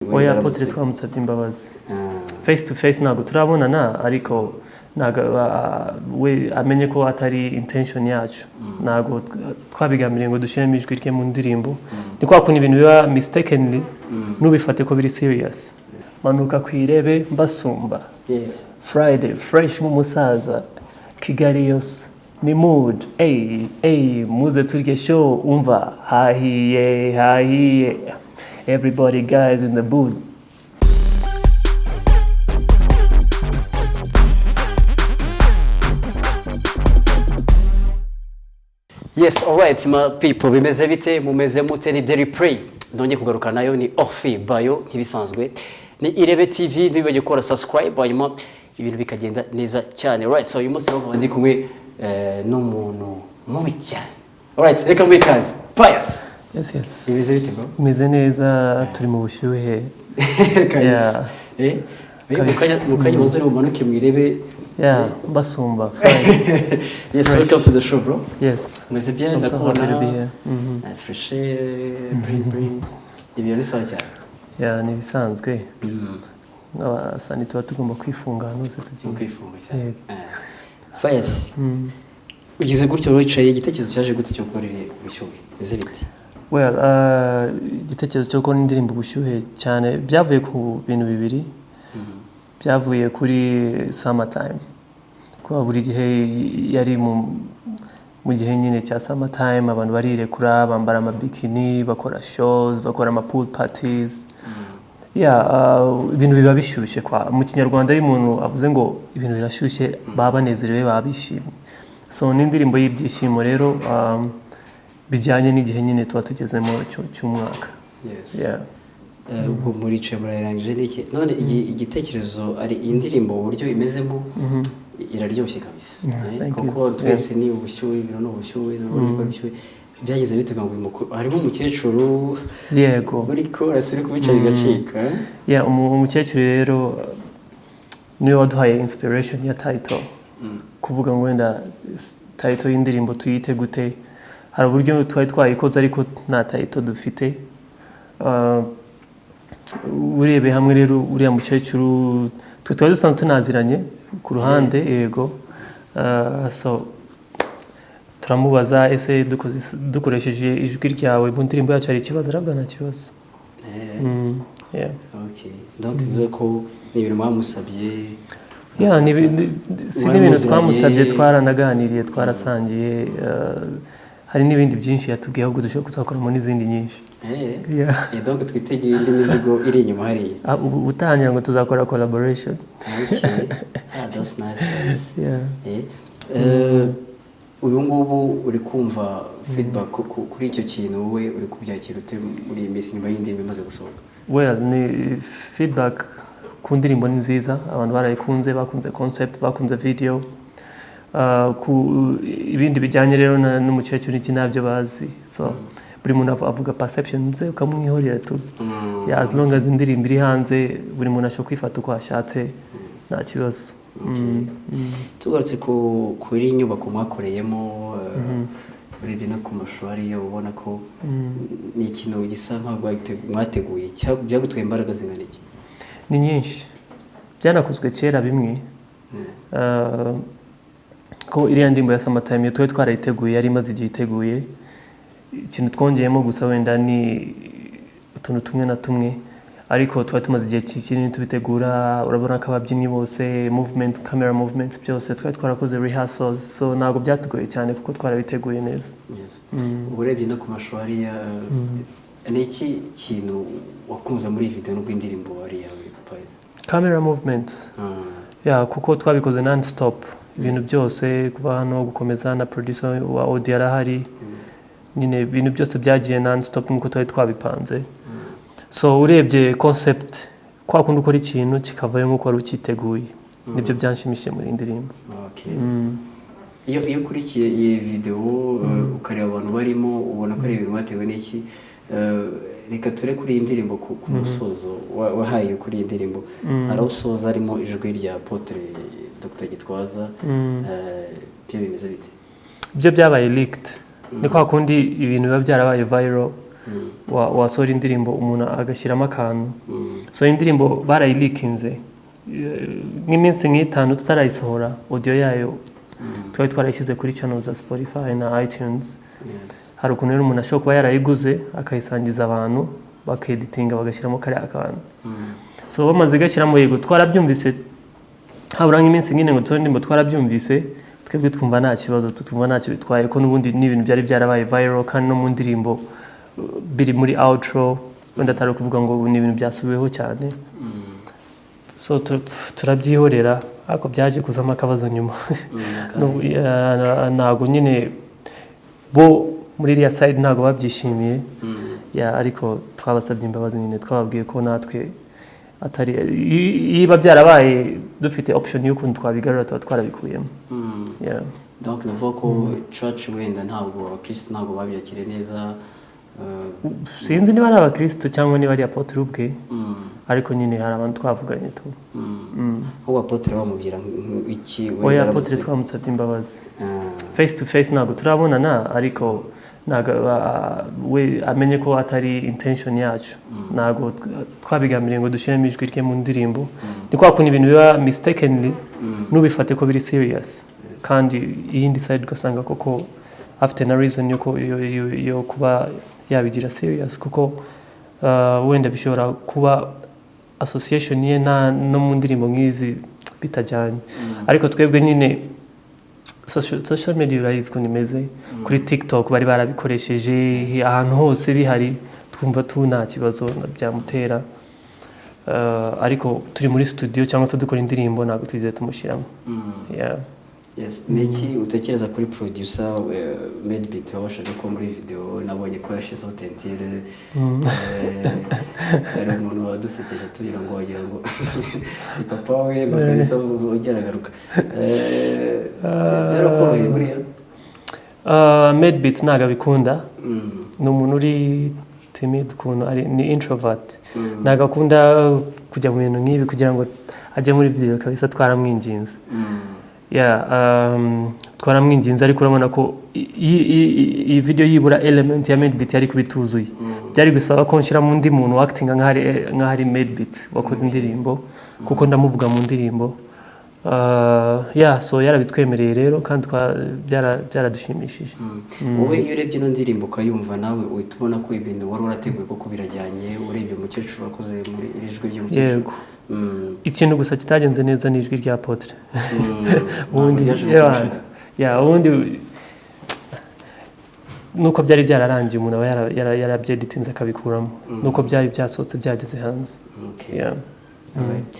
Oya, Apotre twamusabye imbabazi face to face. Ntabwo turabonana, ariko ntabwo we amenye ko atari intention yacu. Ntabwo twabigambiriye ngo dushyiremo ijwi rye mu ndirimbo. Ni kwa kuntu ibintu biba mistakenly, ntubifate ko biri serious. Manuka ku irebe mbasumba. Friday fresh nk'umusaza, Kigali yose ni mood. Ey ey, muze turye show. Umva, hahiye hahiye, everybody guys in the booth. Yes, alright, my people, bimeze bite? Mumeze mute? Ni Daily Play. Nongeye kugaruka nayo, ni Orphe Bayo nk'ibisanzwe. Ni Irebe TV, ntibibagire gukora subscribe, hanyuma ibintu bikagenda neza cyane. Alright, so uyu munsi rero nkaba ndi kumwe n'umuntu mubi cyane. Alright, reka muhe ikaze. Pius. Yes. Bimeze bite, bro? Bimeze neza, turi mu bushyuhe. Kabisa. Yeah. Mu kanya muze mumanuke mu Irebe. Yeah, mbasumba Friday. Yes, Fresh. welcome to the show, bro. Yes. Meze bien, I'm so happy to be ndakubona. here. Fresh, bring bring. Ibintu ni sawa cyane. Yeah, ni ibisanzwe. Nk'abasani tuba tugomba kwifunga ahantu hose tugiye. Kwifunga cyane. Yego. Pius, ugize gutyo wicaye, igitekerezo cyaje gute cyo gukora iri Ubushyuhe? Bimeze bite? Well, igitekerezo cyo gukora indirimbo Ubushyuhe cyane byavuye ku bintu bibiri. Byavuye kuri summertime, kuba buri gihe yari mu gihe nyine cya summertime, abantu barirekura, bambara amabikini, bakora shows, bakora ama pool parties. Yeah, ibintu biba bishyushye. Kwa mu Kinyarwanda, iyo umuntu avuze ngo ibintu birashyushye, baba banezerewe, baba bishimye. So n'indirimbo y'ibyishimo rero, bijyanye n'igihe nyine tuba tugezemo cy'umwaka. Yeah. Ubwo muricaye murayirangije n'iki none igitekerezo ari iyi ndirimbo, uburyo imezemo iraryoshye kabisa. Thank you. Kuko twese ni ubushyuhe, ibintu ni ubushyuhe, urabona ko ari ubushyuhe. Byageze bite ngo uyu harimo umukecuru uri chorus uri kubica bigacika, eh? Yeah, umukecuru rero niwe waduhaye inspiration ya title, kuvuga ngo wenda title y'indirimbo tuyite gute. Hari uburyo twari twayikoze ariko nta title dufite. Urebeye hamwe rero, uriya mukecuru twe twari dusanzwe tunaziranye ku ruhande, yego. So turamubaza: "Ese dukoresheje ijwi ryawe mu ndirimbo yacu hari ikibazo?" Aravuga: "Nta kibazo." Yeah. Okay. Donc bivuze ko ni ibintu mwamusabye? Yeah, si n'ibintu Mwari twamusabye, muziranye? twaranaganiriye, twarasangiye, hari n'ibindi byinshi yatubwiye, ahubwo dushobora kuzakoramo n'izindi nyinshi. Yeah. Donc twitegeye indi mizigo iri inyuma hariya. Ah, ubu utangira ngo tuzakora collaboration. Okay. Ah, that's nice. Yeah. Uyu ngubu uri kumva feedback kuri icyo kintu, wowe uri kubyakira ute muri iyi minsi nyuma y'indirimbo imaze gusohoka? Well, ni feedback ku ndirimbo ni nziza, abantu barayikunze, bakunze concept, bakunze video. Ku ibindi bijyanye rero n'umukecuru iki ntabyo bazi, so buri muntu avuga perception ze, ukamwihorera tu. Yeah, as long as indirimbo iri hanze, buri muntu ashobora kwifata uko ashatse, nta kibazo. Tugarutse kuri iyi nyubako mwakoreyemo, urebye no ku mashusho hariya, ubona ko ni ikintu gisa nkaho mwateguye. Byagutwaye imbaraga zingana iki? Ni nyinshi, byanakozwe kera bimwe. Ko iriya ndirimbo ya Summertime iyo twari twarayiteguye, yari imaze igihe iteguye. Ikintu twongeyemo gusa wenda ni utuntu tumwe na tumwe, ariko twari tumaze igihe kinini tubitegura. Urabona ko ababyinnyi bose, movement, camera movements, byose twari twarakoze rehearsals, so ntabwo byatugoye cyane kuko twarabiteguye neza. Yes. Ubu urebye no ku mashusho hariya, ni iki kintu wakunze muri iyi video nubwo indirimbo hariya Pius? Camera movements. Yeah, kuko twabikoze non stop, ibintu byose kuva hano gukomeza, na producer wa audio arahari nyine, ibintu byose byagiye non stop nk'uko twari twabipanze. So urebye concept, kwa kundi ukora ikintu kikavayo nk'uko wari ukiteguye, nibyo byanshimishije muri iyi ndirimbo. Okay. Iyo ukurikiye iyi video, ukareba abantu barimo, ubona ko ari ibintu batewe n'iki? Reka ture kuri iyi ndirimbo ku musozo wahaye kuri iyi ndirimbo, arawusoza arimo ijwi rya Apotre Dr Gitwaza. Byo bimeze bite? Ibyo byabaye leaked, ni kwa kundi ibintu biba byarabaye viral. Wasohora indirimbo, umuntu agashyiramo akantu. So indirimbo barayilikinze nk'iminsi nk'itanu tutarayisohora. Audio yayo twari twarayishyize kuri channel za Spotify na iTunes. Hari ukuntu rero umuntu ashobora kuba yarayiguze, akayisangiza abantu, bakeditinga, bagashyiramo kariya kantu. So bamaze gashyiramo, yego twarabyumvise, habura nk'iminsi nk'ine ngo tubone indirimbo, twarabyumvise twebwe, twumva nta kibazo, twumva ntacyo bitwaye, ko n'ubundi ni ibintu byari byarabaye viral, kandi no mu ndirimbo biri muri outro, wenda atari ukuvuga ngo ni ibintu byasubiweho cyane. So turabyihorera, ariko byaje kuzamo akabazo nyuma. Ntabwo nyine bo muri iriya side ntabwo babyishimiye. Yeah, ariko twabasabye imbabazi nyine, twababwiye ko natwe atari yiba byarabaye dufite option y'ukuntu twabigarura, tuba twarabikuyemo. Yeah. Donc navuga ko church wenda ntabwo, abakristo ntabwo babyakiriye neza. Sinzi niba ari abakristo cyangwa niba ari apotre ubwe, ariko nyine hari abantu twavuganye tu. Nk'ubu apotre bamubwira iki wenda? Oya, apotre aramutse- twamusabye imbabazi. Ah. Face to face ntabwo turabonana, ariko ntabwo we amenye ko atari intention yacu, ntabwo twabigambiriye ngo dushyiremo ijwi rye mu ndirimbo. Ni kwa kuntu ibintu biba mistakenly, ntubifate ko biri serious, kandi iyindi side ugasanga koko afite na reason yo kuba yabigira serious, kuko wenda bishobora kuba association ye na no mu ndirimbo nk'izi bitajyanye. Ariko twebwe nyine social media urayizi ukuntu imeze, kuri TikTok bari barabikoresheje, ahantu hose bihari, twumva tu nta kibazo byamutera. Ariko turi muri studio cyangwa se dukora indirimbo, ntabwo twizeye tumushyiramo. Yeah. Yes. Ni iki utekereza kuri producer Madebeat wabashaga ko muri video nabonye ko yashizeho teinture? Hari umuntu wadusekeje tugira ngo wagira ngo ni papa we Makanisa ugera agaruka. Byarakoroheye buriya? Madebeat ntabwo abikunda. Ni umuntu uri timid ukuntu, ari ni introvert. Ntabwo akunda kujya mu bintu nk'ibi. Kugira ngo ajye muri video kabisa twaramwinginze. Yeah, twaramwinginze, ariko urabona ko iyi video yibura element ya Madebeat yari kuba ituzuye. Byari gusaba ko nshyiramo undi muntu acting nk'aho ari Madebeat wakoze indirimbo, kuko ndamuvuga mu ndirimbo. Yeah, so yarabitwemereye rero, kandi byaradushimishije. Wowe iyo urebye ino ndirimbo ukayumva, nawe uhita ubona ko ibintu wari warateguye koko birajyanye, urebye umukecuru wakoze muri iri jwi ry'umukecuru? Yego. Ikintu gusa kitagenze neza ni ijwi rya Apotre. Ubundi Ntabwo byaje yeah, gukunda. Yeah, ubundi nuko byari byararangiye, umuntu aba yarabyeditinze akabikuramo, nuko byari byasohotse byageze hanze. Yeah. Alright.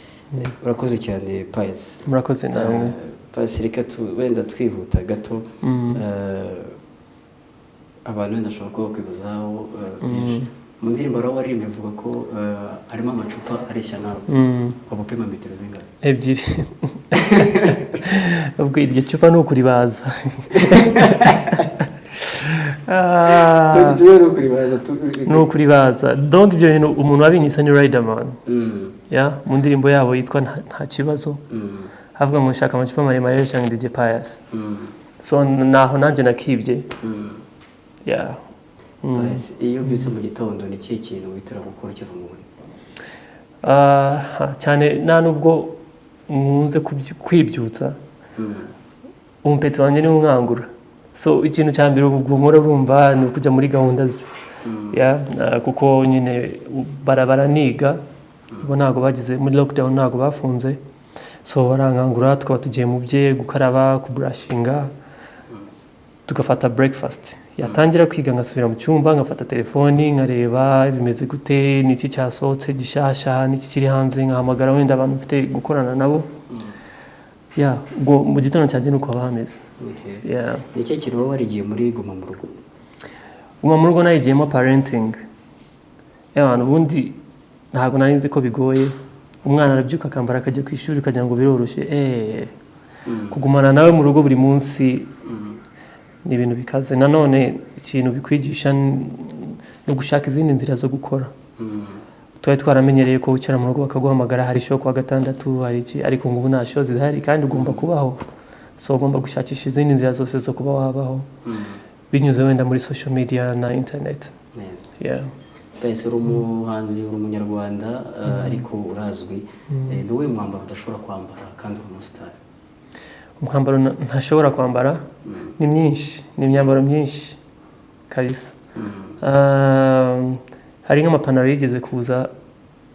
Urakoze cyane, Pius. Murakoze namwe. Pius, reka wenda twihuta gato. Abantu wenda bashobora kuba bakwibazaho byinshi mu ndirimbo rero waririmbye, uvuga ko harimo amacupa areshya nawe. Waba upima metero zingahe? 2. Ubwo iryo cupa ni ukuribaza. Ah, ni ukuribaza. Donc ibyo bintu umuntu wabinyise ni Riderman. Yeah, mu ndirimbo yabo yitwa Nta Kibazo, havuga ngo nshaka amacupa maremare rero cyangwa DJ Pius. So naho nanjye nakibye. Yeah. Pius, iyo ubyutse mu gitondo, ni ikihe kintu wihutira gukora ukiva mu buriri? Ah, cyane nta nubwo nkunze kwibyutsa. Umupeti wanjye niwe unkangura. So ikintu cya mbere ubwo nkora, urumva, ni ukujya muri gahunda ze. Yeah, kuko nyine baraniga bo, ntabwo bagize muri lockdown, ntabwo bafunze. So barankangura, tukaba tugiye mu bye, gukaraba, kuburashinga, tugafata breakfast. Yatangira kwiga ngasubira mu cyumba, ngafata telefoni, nkareba bimeze gute, niki cyasohotse gishyashya, niki kiri hanze, nkahamagara wenda abantu mfite gukorana nabo. Yeah, ubwo mu gitondo cyanjye nuko haba hameze. Yeah. Ni ikihe kintu waba warigiye muri guma mu rugo? Guma mu rugo nayigiyemo parenting y'abantu. Ubundi ntabwo nari nzi ko bigoye. Umwana arabyuka, akambara, akajya ku ishuri, ukagira ngo biroroshye. Kugumana nawe mu rugo buri munsi ni ibintu bikaze. Nanone ikintu bikwigisha ni ugushaka izindi nzira zo gukora. Twari twaramenyereye ko wicara mu rugo bakaguhamagara, hari show kuwa gatandatu, hari iki, ariko ngo ubu nta show zihari kandi ugomba kubaho. So ugomba gushakisha izindi nzira zose zo kuba wabaho, binyuze wenda muri social media na internet. Neza. Yeah. Pese, uri umuhanzi, uri umunyarwanda, ariko urazwi. Ni uwuhe mwambaro udashobora kwambara kandi uri umusitari? Umwambaro ntashobora kwambara ni myinshi, ni imyambaro myinshi kabisa. Hari nk'amapantaro yigeze kuza,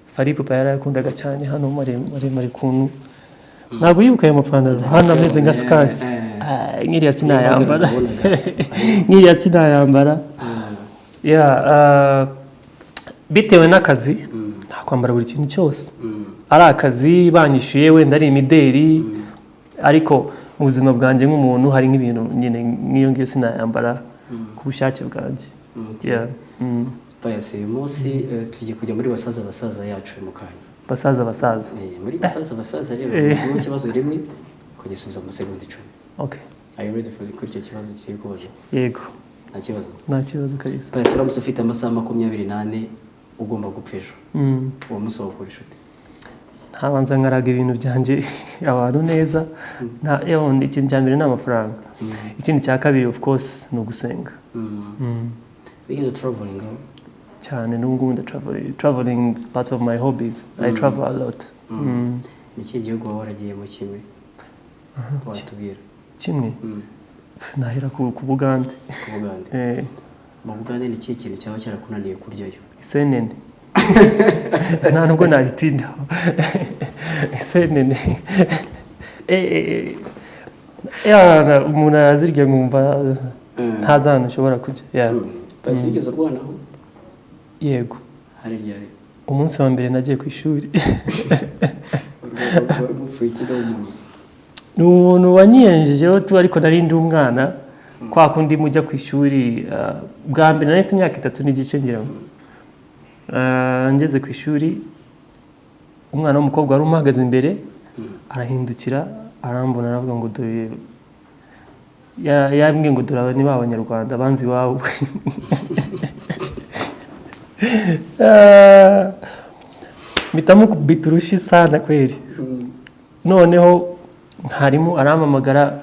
Fally Ipupa yarayakundaga cyane, hano maremare kuntu. Ntabwo yibuka ayo mapantaro hano ameze nka skirt? Ah, nk'iriya sinayambara, nk'iriya sinayambara. Yeah, bitewe n'akazi, nta kwambara buri kintu cyose. Ari akazi banyishyuye, wenda ari imideri, ariko mu buzima bwanjye nk'umuntu hari nk'ibintu nyine nk'iyo ngiyo sinayambara ku bushake bwanjye. Yeah. Pius, uyu munsi tugiye kujya muri basaza basaza yacu mu kanya. Basaza basaza. Muri basaza basaza rero, harimo ikibazo rimwe kugisubiza mu masegonda 10. Okay. Are you ready for kuri icyo kibazo kigiye kubaza? Yego. Nta kibazo? Nta kibazo kabisa. Pius, uramutse ufite amasaha 24, ugomba gupfa ejo, uwo munsi wawukoresha ute? Ntabanza nkaraga ibintu byanjye abantu neza. Nta yewe, ikintu cya mbere ni amafaranga, ikindi cya kabiri, of course, ni ugusenga. Wigeze traveling aho? Cyane, n'ubu ngubu ndatraveling. Traveling is part of my hobbies. I travel a lot. Ni ikihe gihugu waba waragiyemo kimwe watubwira? Kimwe? Nahera ku Bugande. Ku Bugande? Eh. Mu Bugande ni ikihe kintu cyaba cyarakunaniye kuryayo? Isenene. Nta nubwo nabitindaho, isenene. Ya, umuntu arazirya nkumva ntazi ahantu ashobora kujya. Yeah. Pius, wigeze urwanaho? Yego. Hari ryari? Umunsi wa mbere nagiye ku ishuri. Gupfuye iki n'umuntu? Ni umuntu wanyiyenjejeho tu, ariko nari ndi umwana, kwa kundi mujya ku ishuri bwa mbere. Nari mfite imyaka 3 n'igice ngira ngo. Ngeze ku ishuri, umwana w'umukobwa wari umuhagaze imbere arahindukira, arambona, aravuga ngo dore yambwiye ngo dore aba ni ba Banyarwanda banzi iwabo. Mpita mukubita urushi sana kweri. Noneho mwarimu arampamagara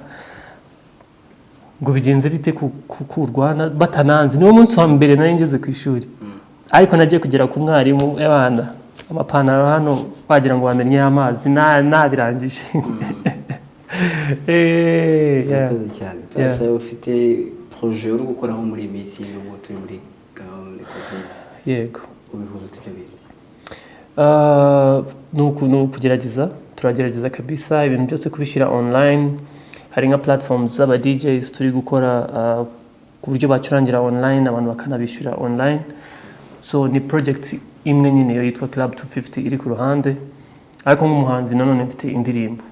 ngo bigenze bite ku urwana batananzi. Niwo munsi wa mbere nari ngeze ku ishuri, ariko nagiye kugera ku mwarimu, abana amapantaro hano wagira ngo bamennye amazi, nabirangije. Yeah. Murakoze cyane. Yeah. Pius, ufite projet uri gukoraho muri iyi minsi, nubwo turi muri gahunda ya Covid? Yego. Ubihuza ute ibyo bintu? Ni ukugerageza, turagerageza kabisa ibintu byose kubishyira online. Hari nka platforms z'aba DJs turi gukora, ku buryo bacurangira online, abantu bakanabishyura online. So ni project imwe nyine yo yitwa Club 250 iri ku ruhande, ariko nk'umuhanzi nanone mfite indirimbo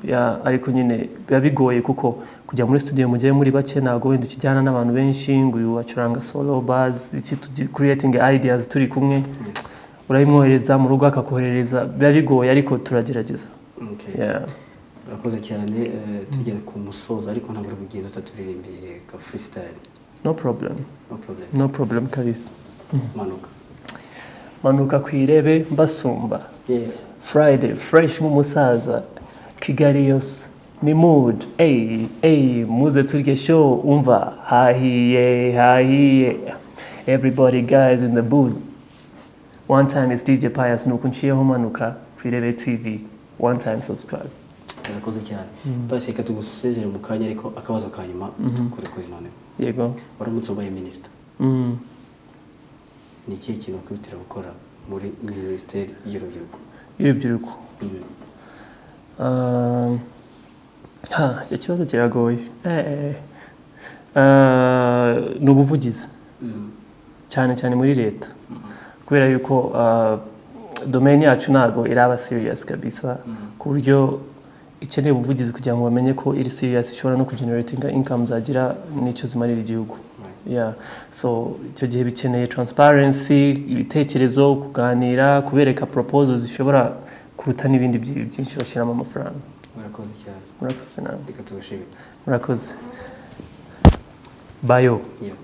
ya, ariko nyine biba bigoye kuko kujya muri studio mugiye muri bake, ntabwo wenda ukijyana n'abantu benshi ngo uyu acuranga solo bass, iki creating ideas turi kumwe, urabimwohereza mu rugo akakoherereza, biba bigoye, ariko turagerageza. Okay. Yeah. Urakoze cyane. Tugeze ku musozo, ariko ntabwo uri bugende utaturimbiye ka freestyle. No problem. No problem? No problem kabisa. Manuka. Manuka ku irebe mbasumba. Friday fresh nk'umusaza, Kigali yose ni mood. Ey ey, muze turye show, umva hahiye hahiye, everybody guys in the booth. One time, it's DJ Pius, nuko nciyeho manuka ku Irebe TV. One time, subscribe. Urakoze cyane. Basi reka tugusezere mu kanya, ariko akabazo ka nyuma tukure kuri noneho. Yego. Waramutse ubaye minisita, ni ikihe kintu wakwihutira gukora muri Minisiteri y'Urubyiruko? Y'urubyiruko? Ha, icyo kibazo kiragoye. Ni ubuvugizi cyane cyane muri leta, kubera yuko domaine yacu ntabwo iraba serious kabisa, ku buryo ikeneye ubuvugizi kugira ngo bamenye ko iri serious, ishobora no kugeneratinga income zagira n'icyo zimarira igihugu. Yeah. So icyo gihe bikeneye transparency, ibitekerezo, kuganira, kubereka proposals zishobora kuruta n'ibindi byinshi bashyiramo amafaranga. Murakoze cyane. Murakoze nawe. Reka tubashimire. Murakoze, bayo. Yeah.